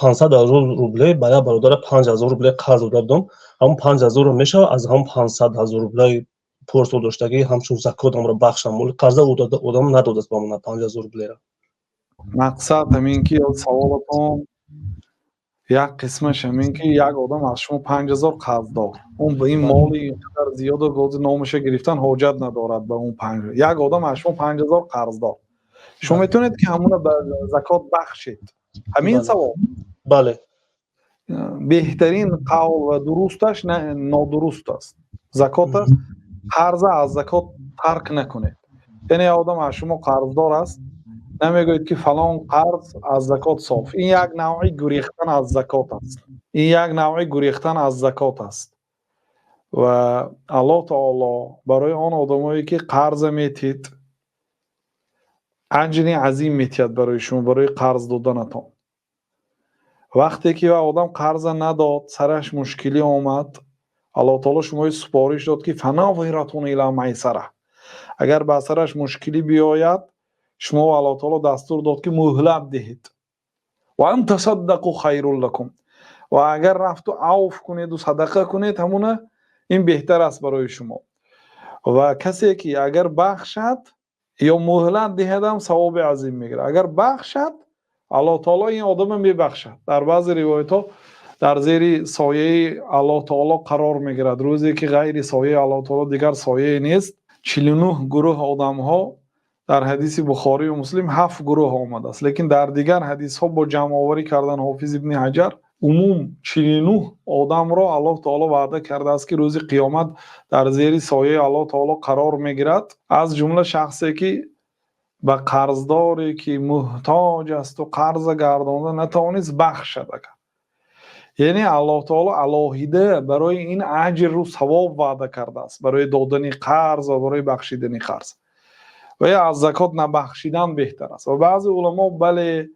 500 000 рубле ба як бародара 5000 рубле қарз дода будам. Ҳамон 5000-ро мешавад аз ҳамон 500 000 рублаи порсол доштагӣ ҳамчун закот амро бахшам? Қарза одам надодааст ба ман 5000 рублеро. Мақсад ҳамин ки саволатон як қисмаш ҳамин ки як одам аз шумо 5000 қарздор, он ба ин моли инқадар зиёду бози номаша гирифтан ҳоҷат надорад. Ба он панҷ як одам аз шумо 5000 қарздор, шумо метавонед ки ҳамуна ба закот бахшед, ҳамин савол? Бале. Беҳтарин қавл ва дурусташ нодуруст аст. Закота, қарза аз закот тарк накунед. Яъне як одам аз шумо қарздор аст, намегӯед ки фалон қарз аз закот соф. Ин як навъи гурехтан аз закот аст, ин як навъи гурехтан аз закот аст. Ва Аллоҳ таоло барои он одамое ки қарза метиҳед, аҷри азим метиҳад барои шумо, барои қарз доданатон. Вақте ки ва одам қарза надод, сараш мушкилӣ омад, Аллоҳ таоло шумои супориш дод ки فنظرة إلى ميسرة. Агар ба сараш мушкилӣ биёяд, шумо Аллоҳ таоло дастур дод ки муҳлат диҳед. وأن تصدقوا خير لكم. Ва агар рафту авф кунеду садақа кунед ҳамуна, ин беҳтар аст барои шумо. Ва касе ки агар бахшад ё муҳлат диҳадам, савоби азим мегирад. Агар бахшад, Аллоҳ таоло ин одама мебахшад. Дар баъзе ривоятҳо дар зери сояи Аллоҳ таоло қарор мегирад рӯзе ки ғайри сояи Аллоҳ таоло дигар сояе нест. 49 гурӯҳ одамҳо дар ҳадиси Бухорию Муслим ҳафт гурӯҳ омадааст, лекин дар дигар ҳадисҳо бо ҷамъоварӣ кардан ҳофиз Ибни Ҳаҷар умум 49 одамро Аллоҳ таоло ваъда кардааст, ки рӯзи қиёмат дар зери сояи Аллоҳ таоло қарор мегирад. Аз ҷумла шахсе ки ба қарздоре ки муҳтоҷ асту қарза гардонда натавонист, бахшад. Агар яъне Аллоҳ таоло алоҳида барои ин аҷру савоб ваъда кардааст, барои додани қарз ва барои бахшидани қарз, ва ё аз закот набахшидан беҳтар аст. Ва баъзе уламо бале,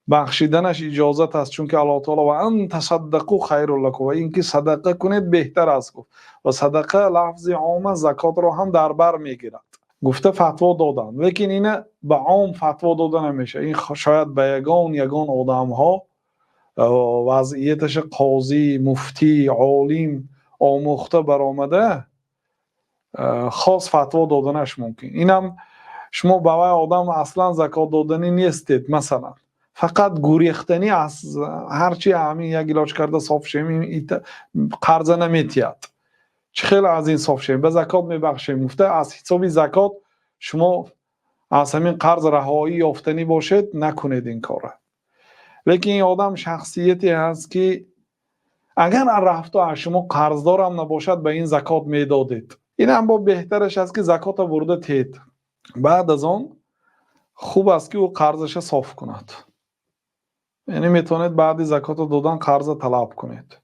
бахшиданаш иҷозат аст, чунки Аллоҳ таоло وأن تصدقوا خير لكم ва ин ки садақа кунед беҳтар аст гуфт, ва садақа лафзи ом аст, закотро ҳам дар бар мегирад гуфта фатво доданд. Лекин ина ба ом фатво дода намешавад. Ин шояд ба ягон одамҳо вазъияташа қозӣ, муфтӣ, олим омӯхта баромада хос фатво доданаш мумкин. Инам шумо ба вай одам аслан закот доданӣ нестед, масалан, фақат гурехтанӣ аз ҳарчи ҳамин як илоҷ карда соф шем, қарза наметиҳад, чӣ хел аз ин соф шем, ба закот мебахшем гуфта, аз ҳисоби закот шумо аз ҳамин қарз раҳоӣ ёфтанӣ бошед, накунед ин корро. Лекин ин одам шахсияте ҳаст, ки агар рафту аз шумо қарздорам набошад, ба ин закот медодед. Инам бо беҳтараш аст, ки закота бурда тед, баъд аз он хуб аст, ки ӯ қарзаша соф кунад. Яъне метавонед баъди закота додан қарза талаб кунед.